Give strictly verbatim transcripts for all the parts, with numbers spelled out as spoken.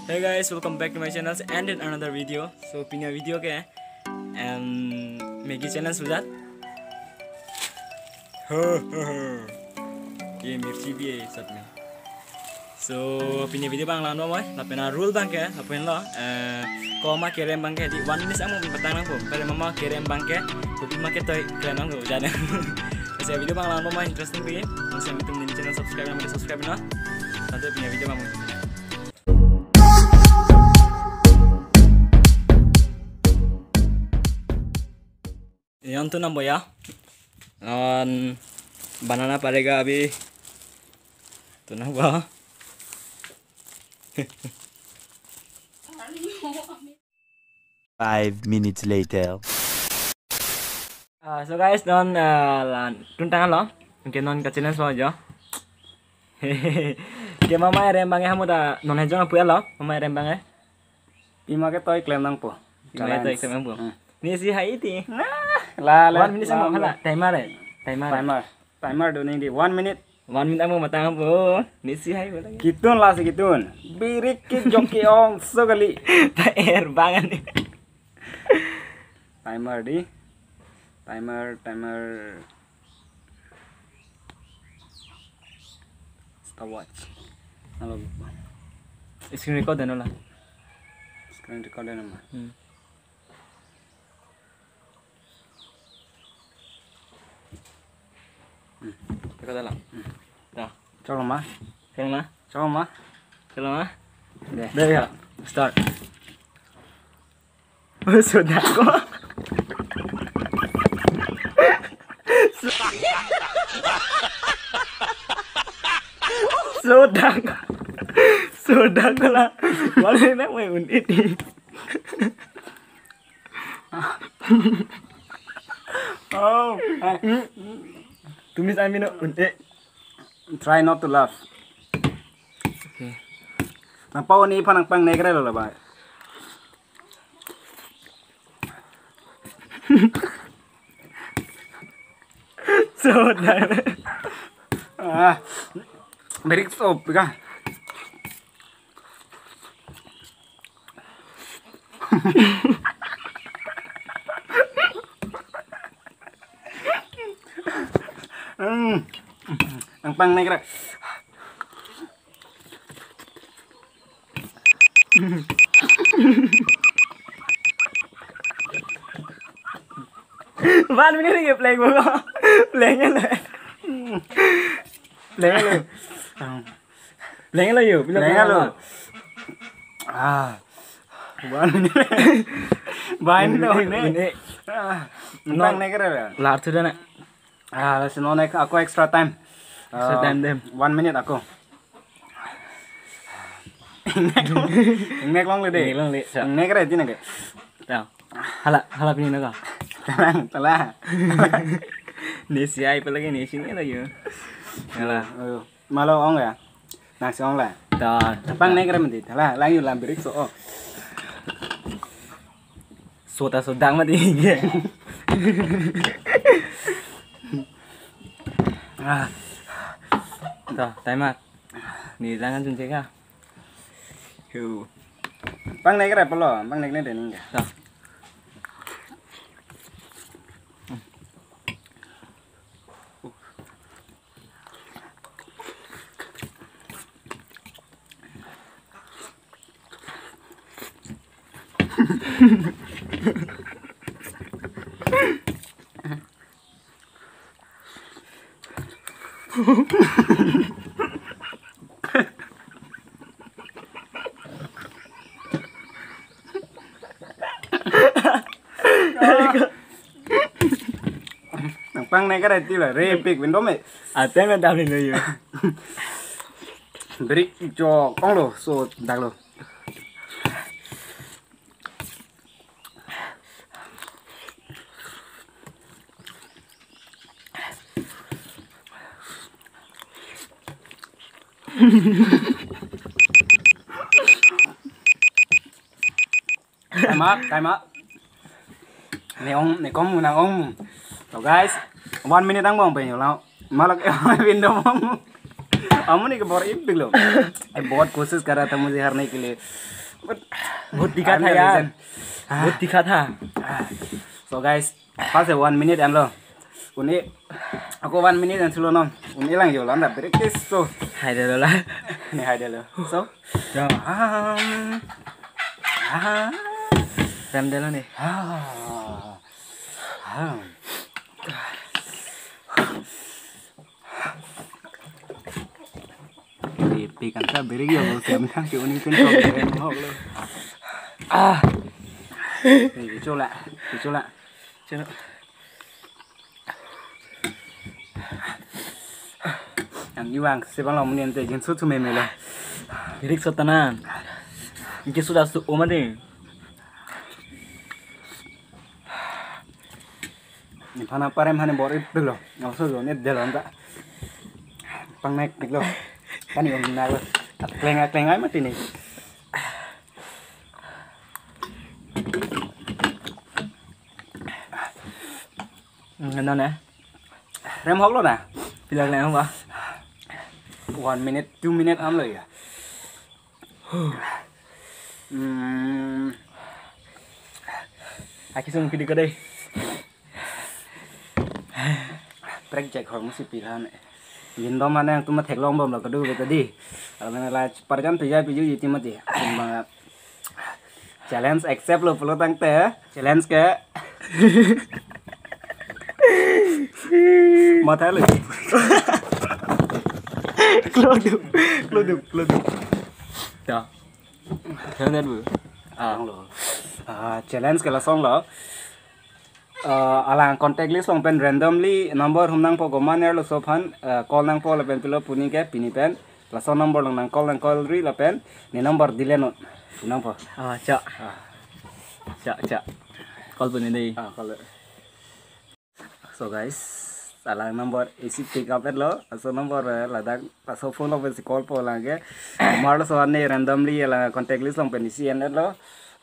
Hey guys, welcome back to my channel and in another video. So pini avideo ke um, Maggi challenge ho jat. Ye mirchi bhi hai sab mein. So pini avideo abang langdun bom oi, lapen arule abang ke lapen lo, eh, komat kerem abang ke di one minute angbong patang nangpo. Pele mama kerem abang ke, kopi ma ketoi klem nangpo jane. So avideo abang langdun bom oi, interesting bhi. Nang sami tum neli channel subscribe nang subscribe na. Tangte pini avideo abang. Yon tu nang boya. On banana parega abhi. Tu nang boya. Five minutes later. Ah, so guys, non ah, la tuntang lo. Anke non ka challenge lo jo. Ke mama erem abang ke hamu ta non hejong apu lo. Mama erem abang ke. Pima ketoi klem nangpo. Pima ketoi klem nangpo. Hmm. Nesi hai iti. Nah, la la. One minute sama la. Timer eh. Timer. Timer. Timer do nang di one minute. One minute angbong matang po. Nesi hai bola. Kitun la si kitun. Birik ke jok ke-ong so kali. Ta er abang ni. Timer di. Timer, timer. Stopwatch. Halo. Screen record dano la. Screen record dano ma. Hmm. Hmm. Record dano la. Hmm. Dah. Cholo ma. Cholo ma. Cholo ma. Cholo ma. Deh. Deh ya. Start. Sudah ko. Sudah. Sudah ko la. Wala na mai un-e. Oh. Tumis amin un-e. Try not to laugh. Okay. Nangpau ni phan nangpangnek re lo la ba. So dang. Ah. Birik so pika. Hmm. Nangpangnek ra. One minute lagi play ko. Play lo. Play lo. Play lo yo. Play lo. Ah. One minute. Bain to ne. Ah. Nangpangnek ra. Lar tu dana. Ah, si non ek ako extra time. Extra time dem. One minute ako. Ingnek longle de. Ingnek longle, sa. Ingnek ra di nangke. Ta. Hala, hala pini nangke. Talang, talang. Nesi ai pelagi nesi ni lagi. Hala. Ayo. Malo ong ya. Nangsi ong la. Ta. Pangnek ra mati. Hala, lang yu lam birik so. Oh. So ta so dang mati. Ah. Ta, timer. Ni jangan jun cheka. Hu. Pangnek ra pulo, pangnek ne dening. Ta. Nangpangnek ra ti la, re pik window me. Ateng na dam lo yo. Birik jo ong lo, so dak lo. Time up, time up. Ne ong, ne kom nang ong. So guys, one minute angbong pe yo lao. Malak window mong. अमूनी के बौर इप बिगलो। बहुत कोशिश कर रहा था मुझे हारने के लिए, but बहुत तीखा था यार। बहुत तीखा था। So guys, first one minute anlo. Uni ako one minute an sulo non. Uni lang yo landa break so. Haidelo la. Ne haidelo. So, ya. Um, ah. Remdelo ne. Ah. Ah. Di pikan sa birik ya, kalau siam kan ke uning pin kau birik mau lo. Ah. Ni cola, cola. Cola. Ang iwang sebang lo muni ante jin su tu meme lo. Birik sotanan. Inke sudah su oma ding. Ni phana parem hani bor ip lo. Ngau so lo ni delo anta. Pang nek nik lo. Kan yung na lo. Kleng kleng ai mati ni. Ano na? Rem hok lo na. Pila kleng ba? One minute, two minute an lo ya. Hmm. Aki sung pidi ko dei. Prek jek hor musi pilan. Lindom mane ang tuma theklong bom lo kedo beta di. Kalau mana la parjan pija piju jiti mati. Bang challenge accept lo pulo tangte. Challenge ke. Matha lo. Klodu, klodu, klodu. Ya. Jangan bu. Ah, lo. Ah, challenge ke lason lo. Ah, alang contact list along pen randomly number hum nangpo, komat nerlo so aphan, ah, call nangpo lapen pilo puni ke pini pen. Laso number along nang call nang call ri lapen ne number dile non. Nangpo. Ah, cha. Ah. Cha, cha. Call puni dei. Ah, call. So guys, alang number isi pick up lo. Laso number, eh, ladak laso phone along pensi call po lang ke. Mar laso ane randomly la contact list along pen isi en lo.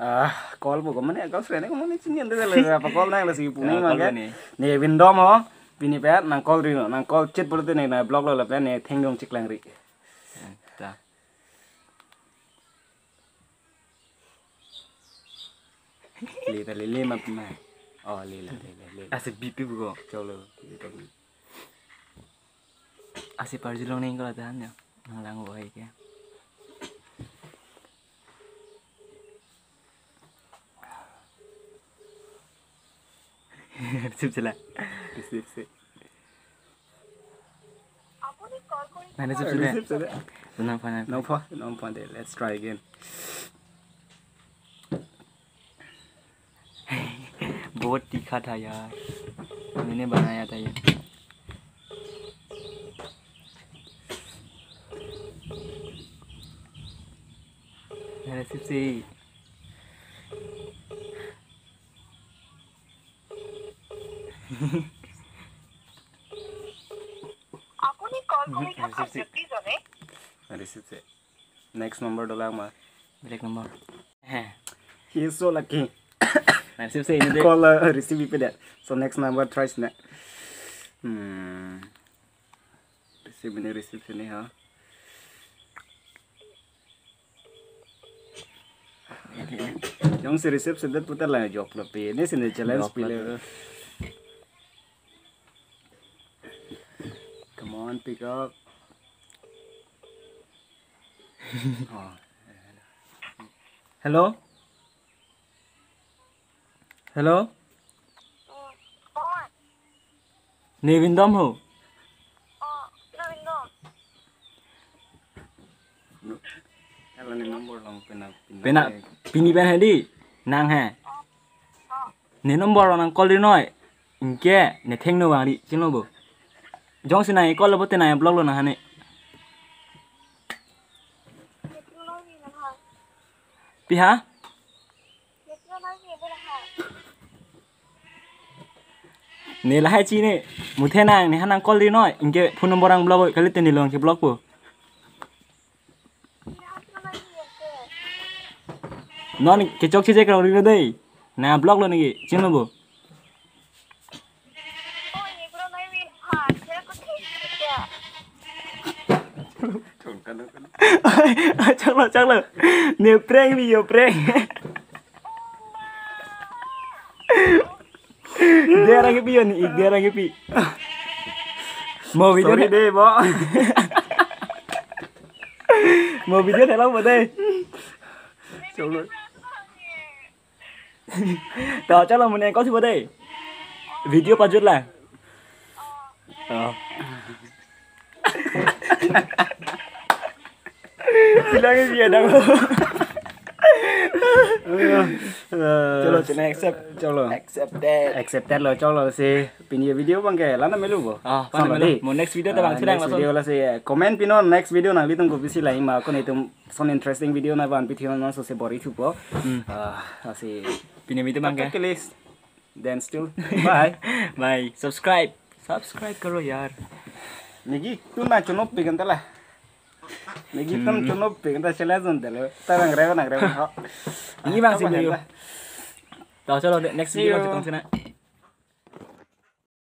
Ah, call po ko mane, call friend ko mane chini ande lo, apa call nang lasi puni. Ah, mang call ke ni. Ne Windom ho. Pini pen nang call ri non, nang call chet pulote ne na block lo lapen ne thengdong chiklang ri. Ta. Le ta le le map ma. Oh, le la, le la, le la. Ase B P buko. Cholo. Ase parjulong neng ko la tahan ya. Nang lang wai ke. Receive sila. Receive si. Nang receive sila. Receive sila. Nang phone. Nang phone, nang phone de. Let's try again. बहुत तीखा था यार, मैंने बनाया था ये। Nang receive si. আপুনি কল কৰি থকা ব্যক্তিজনে Receive si. Next number dolang ma. Black number. He is so lucky. Nang receive si ini deh. Call, uh, receive ipe det. So next number try sine. Hmm. Receive ini, receive sini ha. Jongsi receive sedet putar lang jok lo pe. Ini sini challenge pile. Come on, pick up. Oh. Hello? Hello? Ne Windom ho? Ela ne number along pena, pena. Pena, pini pen hedi. Nang he. Ne number along nang call ri noi. Anke ne thengno vangri, chino bo. Jongsi nang call lo pulote nang block lo nang hane. Pi ha? Ne lahai chini, muthe nang, nephan nang call ri noi, anke phone number nang block, kalite ne along ke block po. Non kechok chijek rong ri lo dei, nang block lo neke, chino bo. Chalo. Ne prank video prank. Dia lagi pi yo ni, dia lagi pi. Mau video Sorry deh, Bo. Mau video thelong bo dei. Chalo. To chalo, mo ne call si bo dei. Video pajut lang. Oh. Bilang ini dia dong. Chalo, chalo, accept. Chalo. Accepted. Accepted lo, chalo si. Pini video abang ke la-an melo bo. Ah, la-an melo. Mo next video ta bang Ah, sila next langsung. Video lasi, eh, comment pinon next video nanglitum kopisi lang ma, kon itum some interesting video nangvanpi thilo non, so si bor-i thupo. Hmm. Ah, lasi. Pini video abang ke. At least. Then still. Bye. Bye. Subscribe. Subscribe karo yaar. Negi tu na chonop pe kan ta la. Negi tu Hmm. Chonop pe kan ta challenge on tele. Ta nang rewa nang rewa. Ini bang si video. To chalo, next See video you. Chetong sina.